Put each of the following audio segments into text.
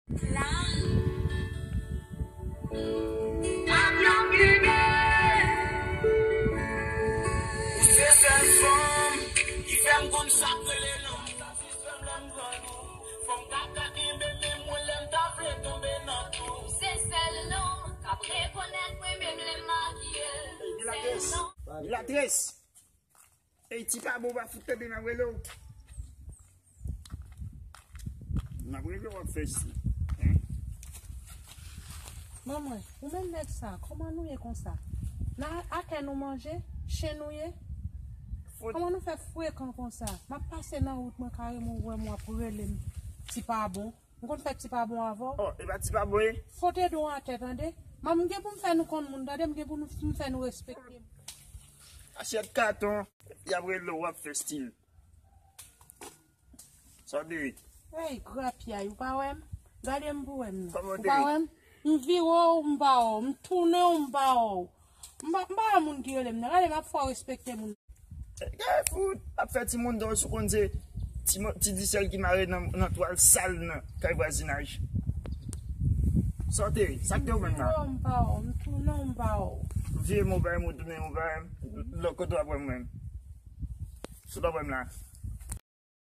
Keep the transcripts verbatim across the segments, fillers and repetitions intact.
Ou se sèl fanm ki fè m konn sa k rele lanmou. Sa se sèl lanmou. Fanm k ap ka kenbe men mwen lè m ta vle tonbe nan twou. Se sèl lanmou k ap rekonèt mwen menm lè m makiye. Sèl lanmou. Milatres. Ey, ti pa bon, w pa fout tande m ap rele w. M ap rele w, w ap fè si. Hein? Manman, ou menm nèg sa, kòman nou ye konsa? Nan atè nou manje, chen nou ye? Fout. Kòman nou fè frekan konsa? M ap pase nan wout mwen, kareman w wè m, w ap rele m. Ti pa bon. M konn fè ti pa bon avè w. Oh, e pa ti pa bon, e? Fout dwon atè, tande? M gen pou m fè nou konn moun, tande? M gen pou nou, m fè nou respekte m. Asyèt katon, y ap rele w, w ap fè stil. Sa w di? Ey, grapyay, ou pa wè m? Gade m pou wè m non. Kòman w te ye? Ou pa wè m? M vire w, m pa wè w. M tounen w, m pa wè w. M pa, m pa wè moun ki rele m nan. Gade, m ap fè w respekte moun. Gade fout, ap fè timoun dan w sou konn se ti mo-, ti disèl ki mare nan, nan twal sal nan kay vwazinaj. Sa w te ye? Sa k te ou menm la? M pa wè w, m tounen w, m pa wè w. Vire m ou bay m, ou tounen w bay m. Lòt kote w ap wè m menm. Sou w ap wè m la.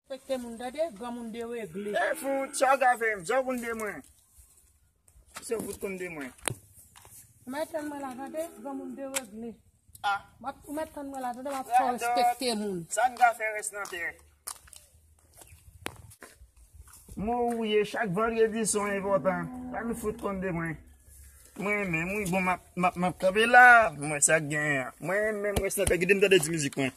Respekte moun, tande? Granmoun deregle. E fout, sa w ka fè m? Sa w konn de mwen? Se w fout konn de mwen. Mèt tann mwen la, tande? Granmoun deregle. Ah. M ap, ou mèt tann mwen la, tande? M ap fè w respekte moun. Sa n ka fè rès nan tè? Mwen ou ye, chak vandredi se yon enpòtan. Sa n fout konn de mwen? Mwen menm, wi, bon, m ap, m ap, m ap kanpe la. Mwen sa k genyen an. Mwen menm, rès nan tè, kite m tande ti mizik mwen.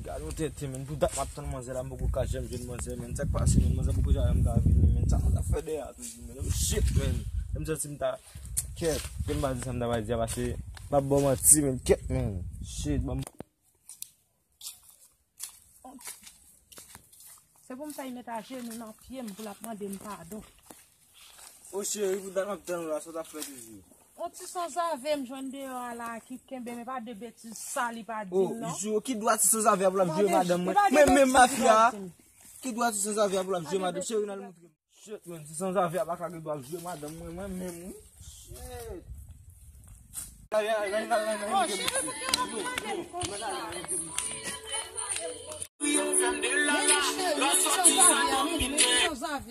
Gade yon tenten, menn. Pou dat m ap tann manzè la, m poko ka janm jwenn manzè, menn. Sa k pase, menn? Manzè poko janm ka vini, menn. Sa manzè ap fè dèyè a toujou, menn? Oh, shit, menn. Lè m santi m ta, kèt, ke m pa di sa m ta pral di a, paske m ap ba w manti, menn. Kèt, menn. Shit, ban m. Se pou m fè y met ajenou nan pye m pou l ap mande m padon. O cheri, pou dat m ap tann ou la, sa w t ap fè toujou? On ti sanzave m jwenn deyò a la ki kenbe m, e pa de betiz sa li pa di m non. Jou, ki dwa ti sanzave a pou l ap jwe madanm mwen? Mwen menm mafya a. Ki dwa ti sanzave a pou l ap jwe madanm? Cheri, nan l montre m. Shit, man, ti sanzave a pa ka gen dwa ap jwe madanm mwen, mwen menm, wi. Shit.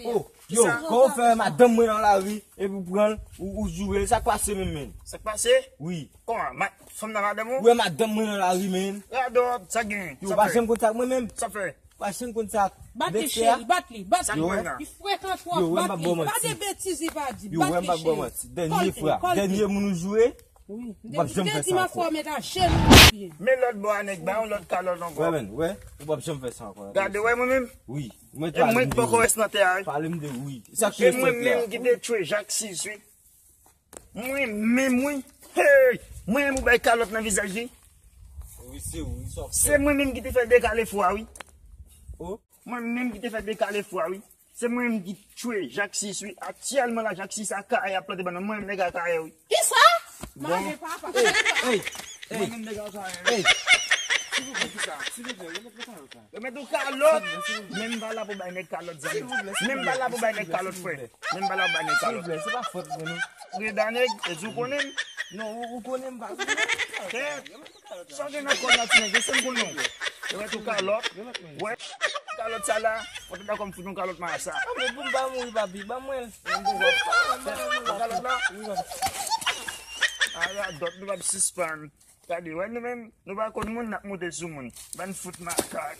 Oh, yo, kòman w fè madanm mwen nan lari, epi w pran l, ou, ou joure l, sa k pase menm, menn? Sa k pase? Wi. Kòman? Ma-, fanm nan madanm ou? Ou wè madanm mwen nan lari, menn. Radòt, sa gen? Yo, pa janm konn sa ak mwen menm. Sa fè? Pa janm konn sa ak vèsè a. Bat li, cheri, bat li, bat li. Li frekan twòp, bat li. Pa de betiz li pa di, bat li, cheri. Dènye fwa, dènye moun ou joure. Wi, m p ap janm fè sa ankò. Men lòt bò a, nèg, ba yon lòt kalòt ankò. Wè, menn, wè, ou p ap janm fè sa ankò. Gade, wè mwen menm? Wi. E mwen k poko rès nan tè a, wi. Pale m de wi. Sa k rès nan tè a? Se mwen menm ki te tchwe Jak Sis, wi. Mwen menm, wi. Hey! Mwen menm ou bay kalòt nan vizaj li. Wi, se wi, sa w fè. Se mwen menm ki te fè dekale fwa, wi. Oh. Mwen menm ki te fè dekale fwa, wi. Se mwen menm ki tchwe Jak Sis, wi. Aktyèlman la, Jak Sis Akayè ap plante bannann. Mwen menm nèg Akayè, wi. Kisa? Bon. Manje papa. Hey, hey, hey. Mwen menm nèg Akayè, wi. Hey. Silvouplè, kisa? Silvouplè, remèt mwen kalòt la. Remèt ou kalòt? Silvouplè, silvouplè. Men m pa la pou bay nèg kalòt, zanmi. Silvouplè, silvouplè. Men m pa la pou bay nèg kalòt, frè. Men m pa la pou bay nèg kalòt. Silvouplè, se pa fòt mwen, non. Reda nèg, e di w konnen m? Non, ou, ou konnen m pa. Kèt. Sa w gen nan kò w la, ti nèg, se m konnen w. Yo mèt ou kalòt. Wè, kalòt sa la, mwen te dakò m fout yon kalòt marasa. Ah, men pou m pa mouri, papi, ban mwen l. Kalòt la? Wi, papi. Ala dòt nou p ap sispann. Gade, wè nou menm, nou pa konn moun, n ap moute sou moun. Bann fout makak.